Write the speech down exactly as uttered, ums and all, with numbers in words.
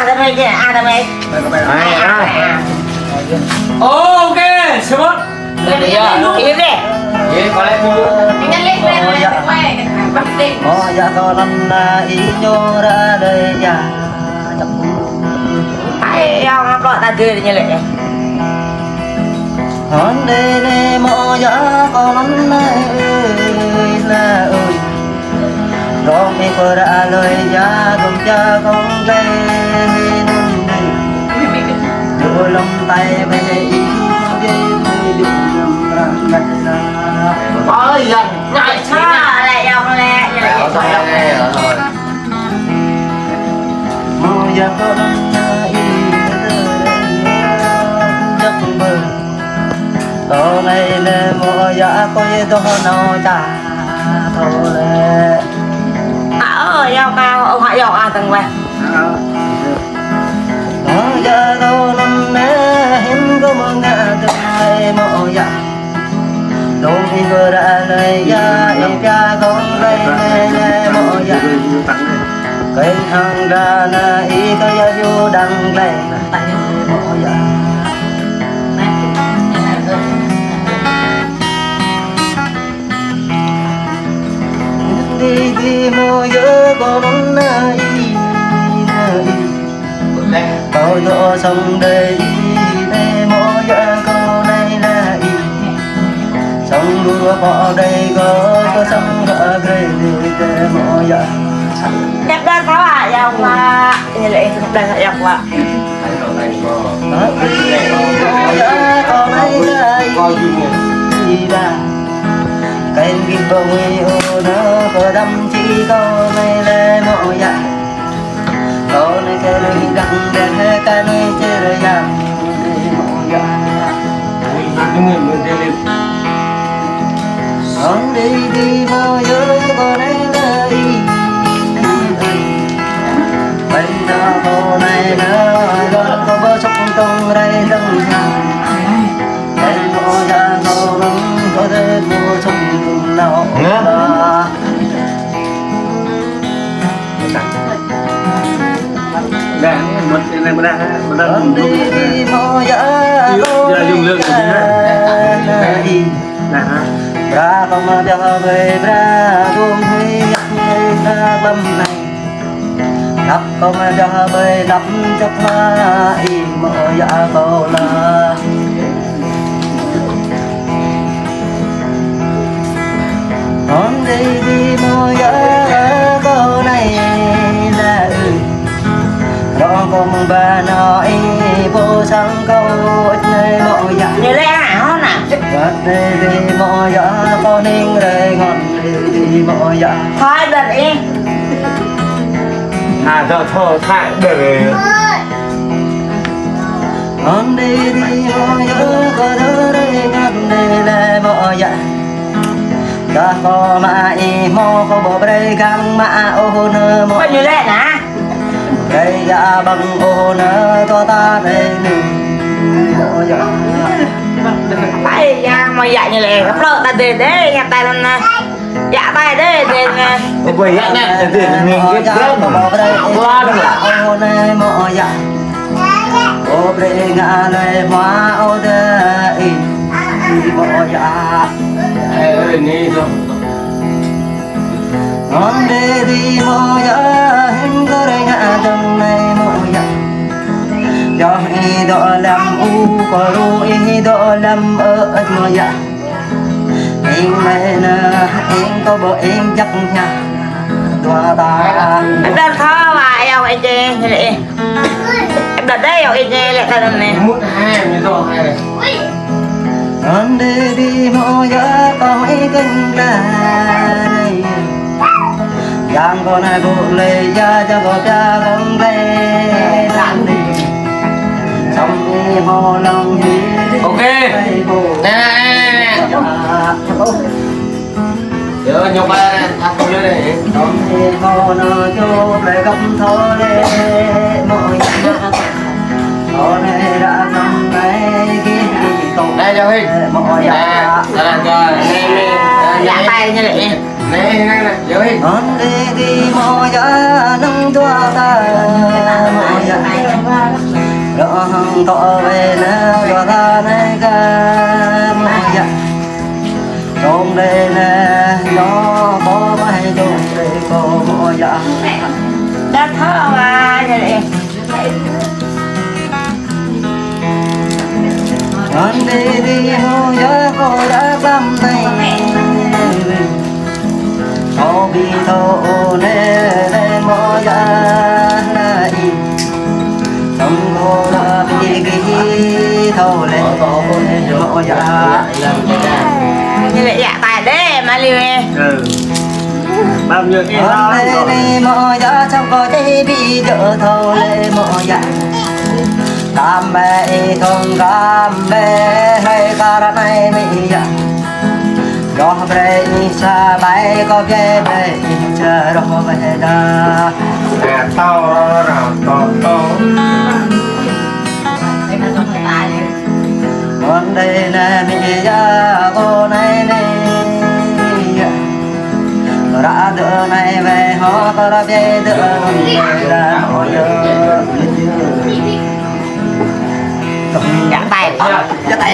Ada mai je, ada mai. Hai, hai. Ơ, ok, sebut. Iya, iya. Iya deh. Iya, kalau itu. Ingat leh, leh, leh, leh. Ơ, ya, kalau năn na i ñu ra lơi ya. Ai, ya, ngapa tak ada ni leh? Hơnđê lĕ mơ̆ ya kơ mơ̆n nai ơi, na ơi. Rong ih kơ ră lơi ya, dong ya kong glai năn đê. Dơ lŏm tai bê ih mă bê bê dơ lŏm răng glai na. Ơ, yang ngại sa lĕ yong lĕ, yong lĕ. Mơ̆ ya kơ mơ̆n nai ih kơ ră lơi ya, dong ya kong glai. Tơ anai lĕ mơ̆ ya kơ ye dong nao ča thâo lĕ. A ơ, yua kơ, ơ, ha, yua kơ tơ̆ng weh. Mơ̆ ya kơ năn nĕ hin kơ mơ̆ ngă tơ̆ng lĕ mơ̆ ya. Dong ih kơ ră lơi ya, ih pia kong glai lĕ mơ̆ ya. Kơi hăng đa na ih kơ ya yu đang glai. Đi đi mơ yơ kơ năn na i, na i. Kơ yơ song đê i, đê mơ yơ kơ nai na i. Song đu rua pơ đê kơ, kơ song ră grê đê, đê mơ yơ. Nhập đơn sao ạ? Yua kơ. Ini lĕ, nhập đơn sao yua kơ. Kơ gih bơwih ôh nơ, kơ đăm či kơ nai lĕ mơ̆ ya. Kơ nai kơ nai đăng đe kơ nai čer ya mơ̆ ya. Hơnđê đi mơ̆ yơ kơ nai lơi. Ƀing ta kơ nai lơi, kơ bơ sŏk tong rai dong na. Ƀing mơ̆ ya kơ nai kơ đe bơ sŏk tong nao. Nè. Đang một cái này mà đang, mà đang. Hơnđê đi mơ̆ ya kơ nai lơi. Đang hả? Bra kơ mă biă hơi bra dum hui yak hui na lăm nai. Năp kơ mă biă hơi năp čăp na i mơ̆ ya kơ la. Hơnđê đi mơ̆ ya kơ nai la ư. Rong kong ba na i pô sang kơ nai mơ̆ ya. Ñu lĕ hă, hơnă? Băt nai đi mơ̆ ya kơ ning rai ngon đi mơ̆ ya. Thôi đợt ih. Ha, thôi, thôi, thôi, đợt ih. Hơnđê đi mơ̆ ya kơ đơ rai ngon đi lĕ mơ̆ ya. Dah kơ mă ih mơ̆ kơ bơ brơi gang mă ôh nơ mơ̆. Kơ ñu lĕ na. Brơi ya băng ôh nơ tơ ta brơi nơ mơ̆ ya. Ai ya mơ̆ ya ñu lĕ. Plơ̆ ta đê đê ya ta lăm na. Ya ta đê đê na. Ơ, bơi ya na, đê đê nơ. Mơ̆ ya kơ bơ brơi ih mă ôh nơ mơ̆ ya. Ôh brơi ngă lơi mă ôh đơ ih. Ih mơ̆ ya. Ơ, ơ, ni dong. Hơnđê đi mơ̆ ya, hơnđê ngă dong nai mơ̆ ya. Yua ih dŏ lăm u, kơ ru ih dŏ lăm ơ, ơ mơ̆ ya. Ing mai nơ, ing kơ bơ ing jak ña. Dua ta. Đăng thơ wa, yua ih čê, lĕ. Đợt đê yua ih čê lĕ ta đăng nê. Mŭt hai, mi dŏ hai. Hơnđê đi mơ̆ ya kơ ih kơnh glai. Yang kơ nai bu lơi ya, yang kơ pia kong glai. Đăng đi. Song ih hmâo lăng hi. Ok. Nè, nè, nè, nè. Yơ, ñu ba thăp kơ lĕ. Tơm ih hmâo nao čô plơi găp thâo lĕ mơ̆ ya. Thâo lĕ ră năm nay gih ih kông. Nè, Yua Hinh. Mơ̆ ya. Nè, nè, nè, nè, Yua Hinh. Nè, nè, nè, Yua Hinh. Hơnđê đi mơ̆ ya nơ̆ng dua ta mơ̆ ya. Hăng tŏ wai nă yua ta nai kơ mơ̆ yă. Tŏng đe nă yua kơ mă hĭ tŏng đe kơ mơ̆ yă. Đa thơ wa yă đe. Hăng đe đe mơ̆ yă kơ đa tăm nai. Thâo ƀĭ thâo ôh nê lĕ mơ̆ yă nai. Tăm thâo ră ƀĭ gih thâo lĕ mơ̆ yă. Ñu lĕ yă tai đe, mă liu ê. Ừ. Bao nhiêu cái đó rồi. Nê mơ̆ yă, čăm kơ čih ƀĭ djơ̆ thâo lĕ mơ̆ yă. Kăm ƀĕ ih thŏng kăm ƀĕ hrơi kar anai mơ̆ yă. Yua brơi ih sa ƀai kơ brơi brơi ih čơrŏh ƀĕ đa. Ră tâo, ră tâo, tâo. Mơ̆n đe nă mơ̆ yă kơ nai nê yă. Ră dơ̆ nai wai hŏ kơ ră brơi dơ̆ mơ̆n đe nă mơ̆ yă. Yă tai, yă tai.